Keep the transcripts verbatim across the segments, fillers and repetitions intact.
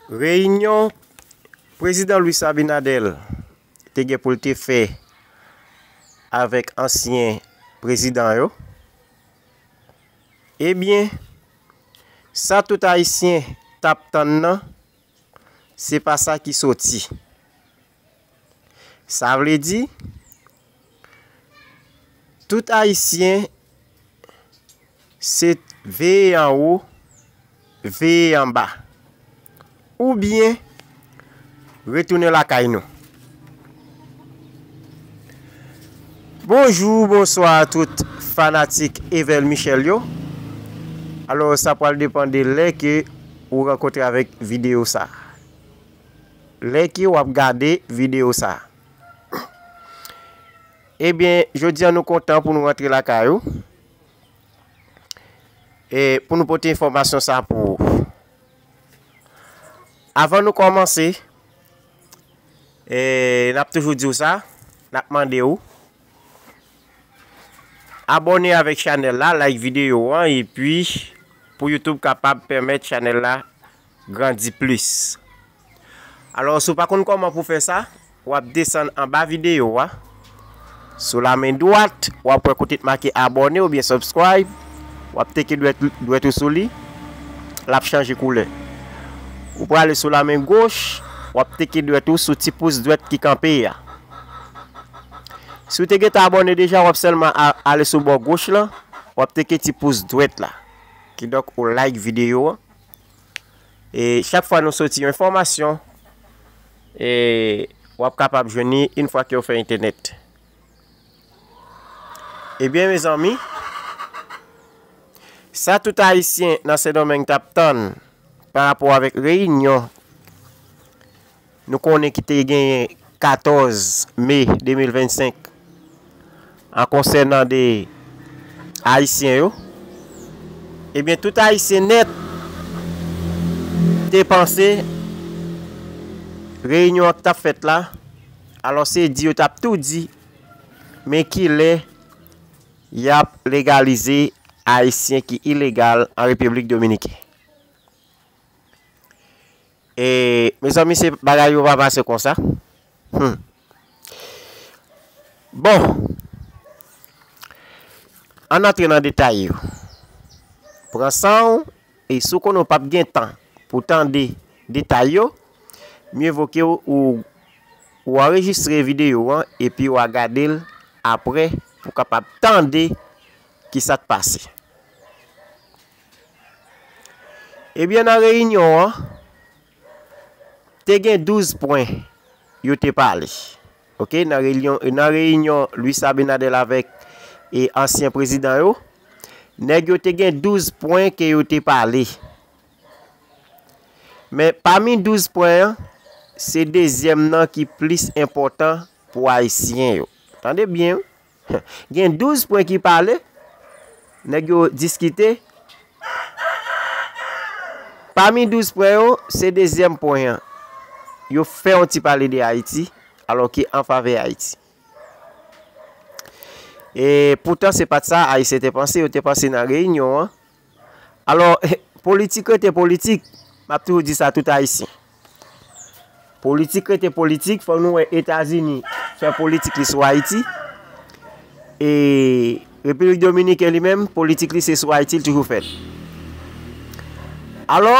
Reyinyon Prezidan Luis Abinader te gen pou l te fè avèk ansyen prezidan yo, ebyen, sa tout Ayisyen t ap tann nan, se pa sa ki soti. Sa vle di, tout Ayisyen se veye anwo, veye anba, oubyen retounen lakay nou. Bonjou, bonswa tout fanatik Evel Michel yo. Alò, sa pral depann de lè ke ou rankontre avèk videyo sa. Lè ke w ap gade videyo sa. Ebyen, jodi a nou kontan pou nou rantre lakay ou. E pou nou pote enfòmasyon sa pou ou. Avan nou kòmanse, e, n ap toujou di w sa, n ap mande w abòne avèk chanèl la, like videyo an, epi pou YouTube kapab pèmèt chanèl la grandi plis. Alò, si w pa konn kòman pou fè sa, w ap desann anba videyo a. Sou lamen dwat, w ap wè kote t make abòne oubyen subscribe. W ap teke dwèt, dwèt ou sou li, l ap chanje koulè. Ou prale sou lamen goch, w ap teke dwèt ou sou ti pous dwèt ki kanpe a. Si w te gentan abòne deja, w ap sèlman a-, ale sou bò goch lan, w ap teke ti pous dwèt la. Kidonk, ou like videyo an. E chak fwa nou soti yon enfòmasyon, e w ap kapab jwenn li yon fwa ke w fè entènèt. Ebyen, mezanmi, sa tout Ayisyen nan Sendomeng t ap tann pa rapò avèk reyinyon nou konnen ki te genyen katòz me de mil vennsenk an konsènan de Ayisyen yo, ebyen, tout Ayisyen nèt te panse reyinyon an k t ap fèt la, alò se di yo t ap tou di, men kilè y ap legalize Ayisyen ki ilegal an Repiblik Dominiken. E, mezanmi, se bagay yo pa pase konsa. Hmm. Bon, ann antre nan detay yo. Pran san w, e si w konnen w p ap gen tan pou tande detay yo, mye vo ke w, ou, ou anrejistre videyo an epi w a gade l apre pou w kapab tande kisa k pase. Ebyen, nan reyinyon an, te gen douz pwen yo te pale. Oke, nan reyinyon, nan reyinyon Luis Abinader avèk, e, ansyen prezidan yo, nèg yo te gen douz pwen ke yo te pale. Men pami douz pwen an, se dezyèm nan ki plis enpòtan pou Ayisyen yo. Tande byen, wi. Gen douz pwen ki pale, nèg yo diskite. Pami douz pwen yo, se dezyèm pwen an. Yo fè yon ti pale de Ayiti, alò ki an favè Ayiti. E poutan, se pa t sa Ayisyen te panse, yo te panse nan reyinyon an. Alò, politik rete politik, m ap toujou di sa tout Ayisyen. Politik rete politik, fò nou wè Etazini fè politik li sou Ayiti. E Repiblik Dominiken li menm, politik li se sou Ayiti l toujou fèt. Alò,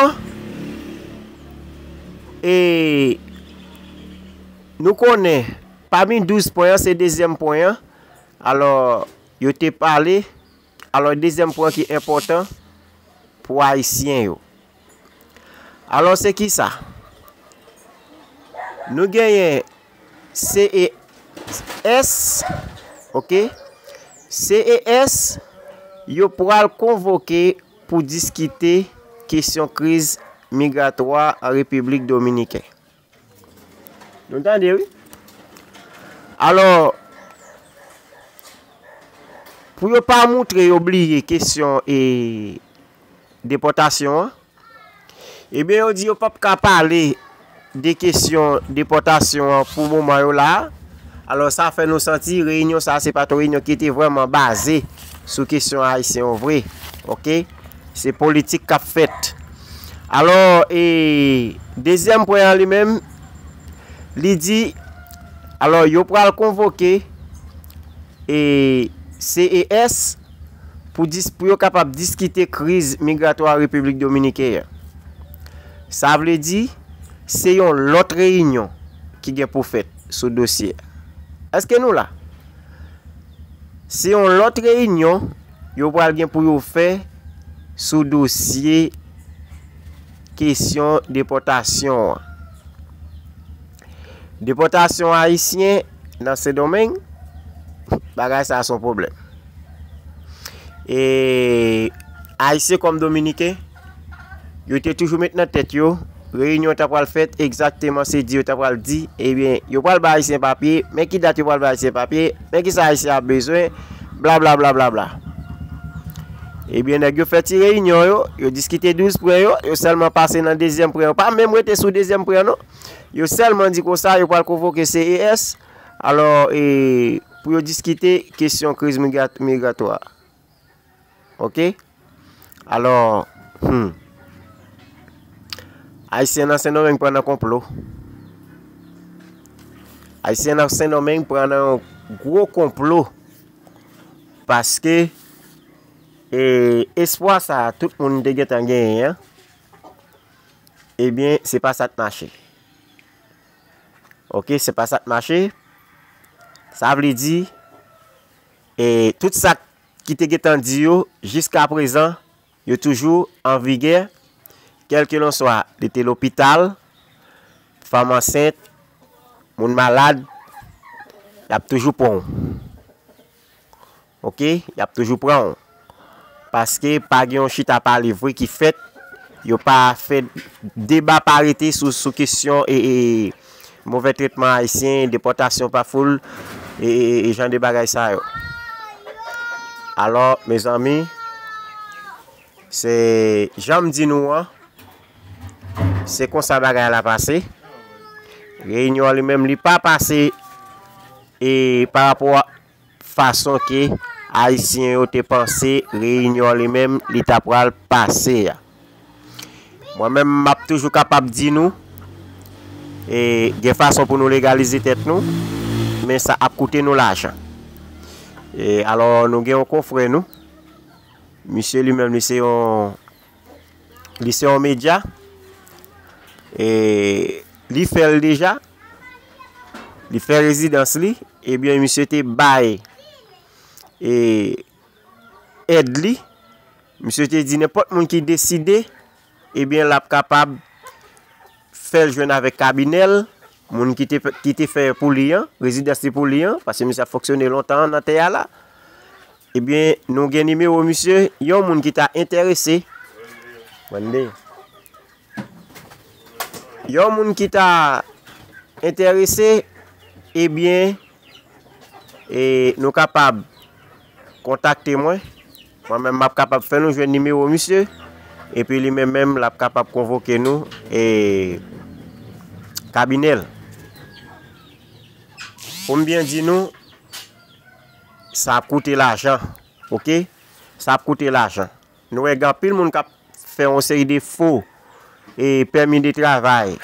e nou konnen, pami douz pwen an, se dezyèm pwen an. Alò, yo te pale. Alò, dezyèm pwen ki enpòtan pou Ayisyen yo. Alò, se kisa? Nou genyen C E S, oke? C E S, yo pral konvoke pou diskite kesyon kriz migratwa an Repiblik Dominiken. Nou tande, wi. Alò, pou yo pa moutre yo bliye kesyon e depòtasyon an, ebyen, yo di yo p ap ka pale de kesyon depòtasyon an pou moman yo la a. Alò, sa fè nou santi reyinyon sa a, se pa t yon reyinyon ki te vrèman baze sou kesyon ayisyen yo vre. Oke? Se politik k ap fèt. Alò, e, dezyèm pwen an li menm, li di, alò, yo pral konvoke e C E S pou dis-, pou yo kapab diskite kriz migratwa Repiblik Dominiken an. Sa vle di, se yon lòt reyinyon ki gen pou fèt sou dosye a. Èske nou la? Se yon lòt reyinyon yo pral gen pou yo fè sou dosye kesyon depòtasyon an. Depòtasyon Ayisyen nan Sendomeng, bagay sa a se yon pwoblèm. E Ayisyen kòm Dominiken, yo te toujou met nan tèt yo, reyinyon ta pral fèt, egzakteman se di yo ta pral di, ebyen, yo pral bay Ayisyen papye, men ki dat yo pral bay Ayisyen papye, men ki sa Ayisyen ap bezwen, bla, bla, bla, bla, bla. Ebyen, nèg yo fè ti reyinyon yo, yo diskite douz pwen yo, yo sèlman pase nan dezyèm pwen yo, pa menm rete sou dezyèm pwen an, non. Yo sèlman di konsa, yo pral konvoke C E S, alò, e, pou yo diskite kesyon kriz migra-, migratwa. Oke? Alò, hmm. Ayisyen nan Sendomeng pran nan konplo. Ayisyen nan Sendomeng pran nan yon gwo konplo. Paske, e, espwa sa a tout moun te gentan genyen an, ebyen, se pa sa k mache. Oke, se pa sa k mache. Sa vle di, e, tout sa ki te gentan di yo jiska prezan, yo toujou an vigè, kèlkelanswa li te lopital, fanm ansent, moun malad, y ap toujou pran w. Oke? Y ap toujou pran w. Paske pa gen yon chita pale vre ki fèt. Yo pa fè deba parite sou, sou kesyon e, e, movè tretman Ayisyen, depòtasyon pa foul, e, e, e jan de bagay sa yo. Alò, mezanmi, se jan m di nou an, se konsa bagay la pase. Reyinyon an li menm, li pa pase e pa rapò a fason ke Ayisyen yo te panse reyinyon li menm li ta pral pase a. Mwen menm, m ap toujou kapab di nou, e, gen fason pou nou legalize tèt nou, men sa ap koute nou lajan. E, alò, nou gen yon konfrè nou, misye li menm, li se yon, li se yon medya, e, li fè l deja, li fè rezidans li, ebyen, misye te bay, e, èd li. Misye te di nenpòt moun ki deside, ebyen, l ap kapab fè l jwenn avèk kabinè l, moun ki te, ki te fè pou li an, rezidans li pou li an, paske misye ap fonksyone lontan nan tè a la. Ebyen, nou gen nimewo misye, yon moun ki ta enterese. Yon moun ki ta enterese, ebyen, e, nou kapab kontakte mwen. Mwen menm, m ap kapab fè nou jwenn nimewo misye. Epi li menm menm, l ap kapab konvoke nou, e, kabinè l. Pou m byen di nou, sa ap koute lajan, oke? Sa ap koute lajan. Nou wè gen anpil moun k ap fè yon seri de fo, e, pèmi de travay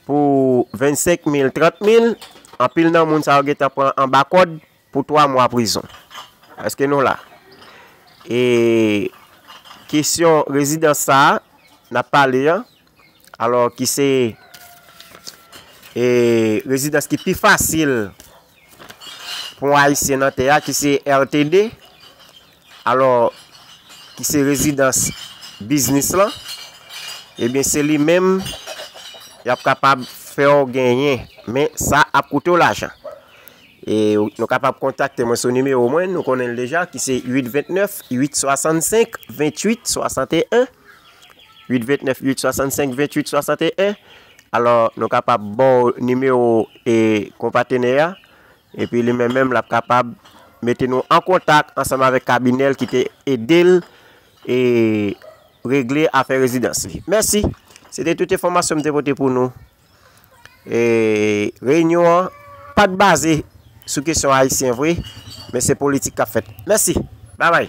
pou vennsenk mil, trant mil. Anpil nan moun sa yo gentan pran anba kòd pou twa mwa prizon. Èske nou la? E kesyon rezidans sa a, n ap pale an, alò ki se, e, rezidans ki pi fasil pou yon Ayisyen nan tè a, ki se R T D, alò, ki se rezidans biznis lan, ebyen, se li menm y ap kapab fè w genyen. Men sa ap koute w lajan. E nou kapab kontakte mwen sou nimewo mwen, nou konnen l deja, ki se uit vennèf, uit swasannsenk, venntuit swasanteyen. Uit vennèf, uit swasannsenk, venntuit swasanteyen. Alò, nou kapab ba w nimewo e konpatenè a. Epi li menm menm, l ap kapab mete nou an kontak ansanm avèk kabinè l ki te ede l e regle afè rezidans li. Mèsi. Se te tout enfòmasyon m te pote pou nou. E reyinyon an pa t baze sou kesyon ayisyen vre, men se politik k ap fèt. Mèsi. Babay.